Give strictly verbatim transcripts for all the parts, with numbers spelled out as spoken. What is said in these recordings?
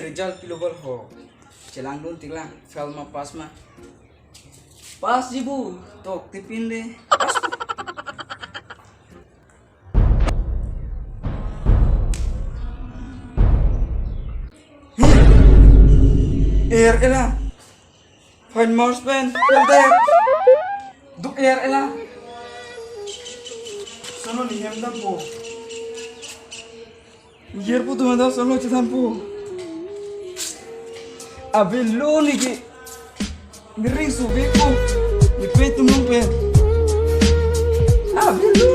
Result pilo bol ho. Chelangdun tiklang, fail ma pass ma. Pass ji pu, tok tipin de. Pass. Er ela. Fine marks pen, pen de. Duk er ela. Sono ni hem dampo. Yer pu tu manda sono chedampo. Avelo neke. Nering subi pu. Nepe tumung pen. Avelo.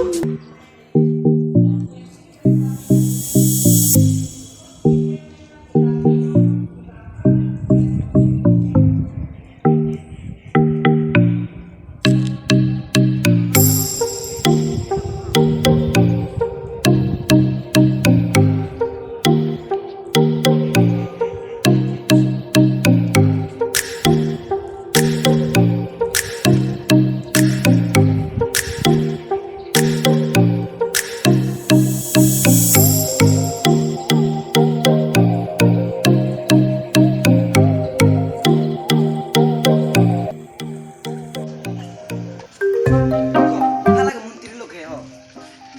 Hala ke montri lo ke ho.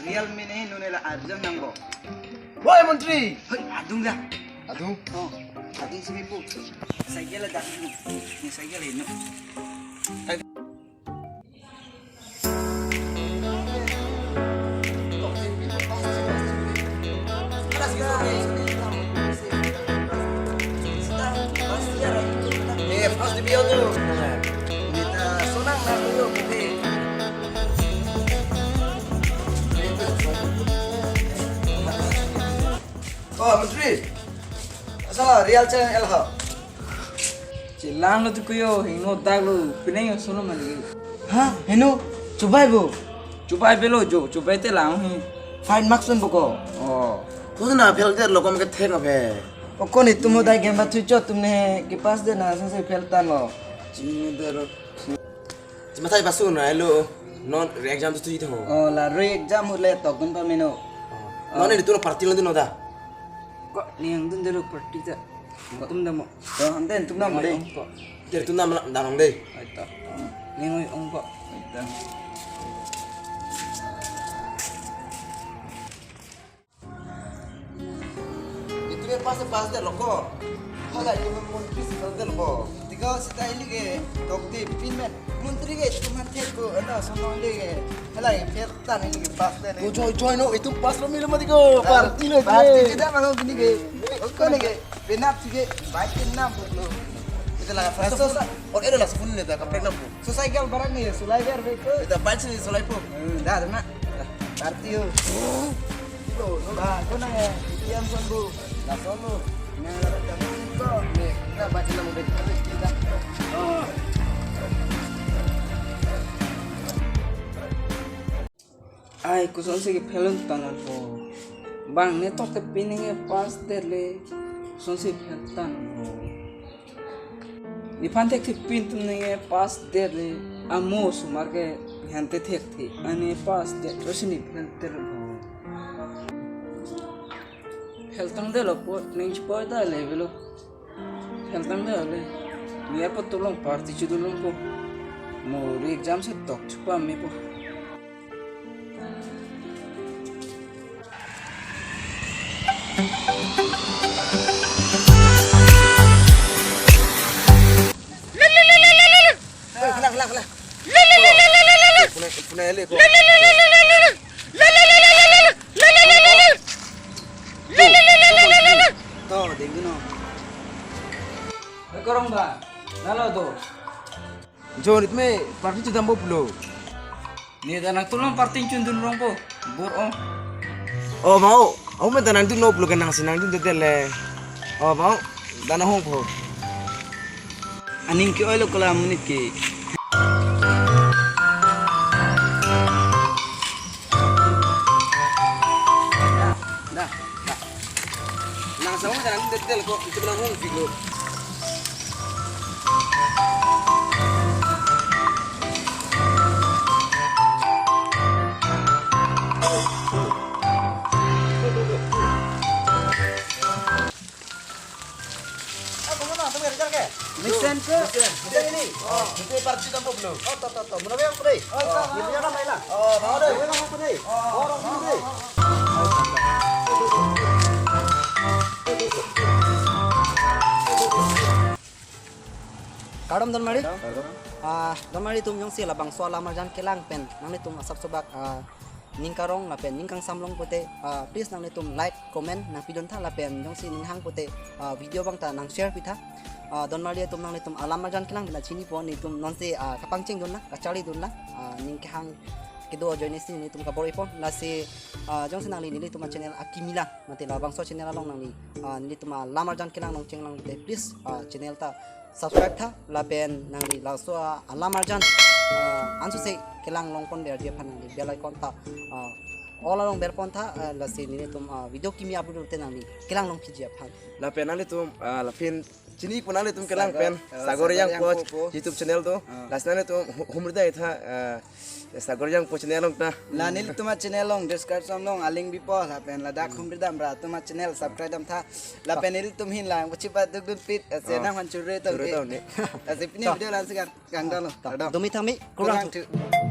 Real mene nune la arjam nangpo. Woi montri. Hei, adung dah. Adung. Oh, adung simi pu. Cycle la dah. Ni cycle ini. Eh, first division tu. Kita sonang na tu, oke. Oh, Menteri. Asal real channel ha. Chelang lo tu kuyo, hingno dak lo, pineng yo sono mali. Ha, heno, chubai bo. Chubai belo jo, chubai te lang he. Fine marks pen boko. Oh. Tu na fail der lo kom ke thek abe. Oko ni tum hodai game ba thui cho tum ne ke pass de na sa se fail tan lo. Chini der. Cuma saya pasu na lo. Non re-exam tu tu itu. Oh, la re-exam hut le tok dun pa meno. Oh. Non ini tu lo party lo tu no da. Ko ni yang dun delo party ta. Ko tum damo. To, ante tum damo dei. Ko. Ter tum dam dam dei. Ai ta. Ni ngoi ong ko. Ai ta. Itu me pass pass de lo ko. Hala itu me montri si pass de lo ko. Tiga sita ili ke dokte pin men. Montri ke itu mate ko. Ada sama ili ke. Hala ke fail tan ili ke pass de. Ko joy joy no itu pass lo milo mati ko. Party lo. Party kita malam ini ke. Oke ne ke. Penap sige. Baik enam puluh. Kita lah first. Or ero lah sepuluh ni ta kaprek enam puluh. Susai gal barang ni, sulai gal beko. Ita pansi ni sulai po. Hmm, dah, dah, dah. Party yo. Ba, ko na ya, yang son bu. Lah son bu. Na la ta ko. Ne, na ba kita mau bek. Ai, kosonsi ke fail un tan ho. Bang ne tok te pineng ke pass det le. Kosonsi fail tan ho. Nephan thekthe pin tum neke pass det le, amo osomar ke nephan te thekthe, ane pass det, lasi ne fail det ho. Fail tang det lo po, ning chipoi ta le avelo. Fail tang det le. Ne apo tolong party chudun longpo. Mo re-exam si tok chupa mepo. Kela, kela, kela. Puna, puna ele ko. To, dengdu no. Hei, korong ba. Lalo to. Jo, rit me party chodampo pulo. Ne ta nangtum along party chodun longpo. Bor-ong. Oh, mau. Aku me ta nangdunlo pulo ke nangsi nangdunde le. Oh, mau. Ta nanghongpo. Aning ke-oi lo ko la amonit ke. Dah, dah. Nang sa-ong ta nangdunde ko, itu nanghongpiklo. Oh, itu parti tampok lo. Oh, to, to, to. Muna yang putih. Oh, ini yang mana? Oh, mau deh. Yang mana putih? Oh, orang putih. Kardom donmari. Ah, donmari atum jongsi labangso alam arjan kelang pen nanglitum asap sobak, ah, ning karong lapen ning kangsam long pute, ah, please nanglitum like, comment nangpidun tha lapen jongsi ning hang pute, ah, video abang ta nang share pitha. Ah, donmari atum nanglitum alam arjan kelang pen chini po, nelitum nonsi, ah, kapangcheng dun lang, kacharli dun lang, ah, ning kehang kedo ajoine si nelitum kabor-i po. Lasi, ah, jongsi nangli nelitum channel akimi lang, mate labangso channel along nangli, ah, nelitum alam arjan kelang nangcheng lang te, please, ah, channel ta subscribe tha lapen nangli laso, ah, alam arjan, ah, ansose kelang long pon berji aphan nangli bell icon ta, ah, all along ber pon tha, ah, lasi nelitum, ah, video kimi upload te nangli kelang long piji aphan. Lapen nanglitum, ah, laphin chini po nanglitum kelang Sagar, pen, ah, Sagar Sagar Yang Po Yangpo. YouTube channel do. Ah. Lasi nanglitum hu-, humri dai tha, ah, Sagar Yang Po channel along ta. La nelitum channel along description along alink bipo lapen ladak humri dam ra atum channel subscribe dam tha. Lapen nelitum hin lang pachipa duk dun pit, ase Ah. nang han chure tong Chure ke. Tong ne. Ase pini To. video lang segan kang dalo. To. Kardom. Dumi thami, kurang Kurang tu. tu.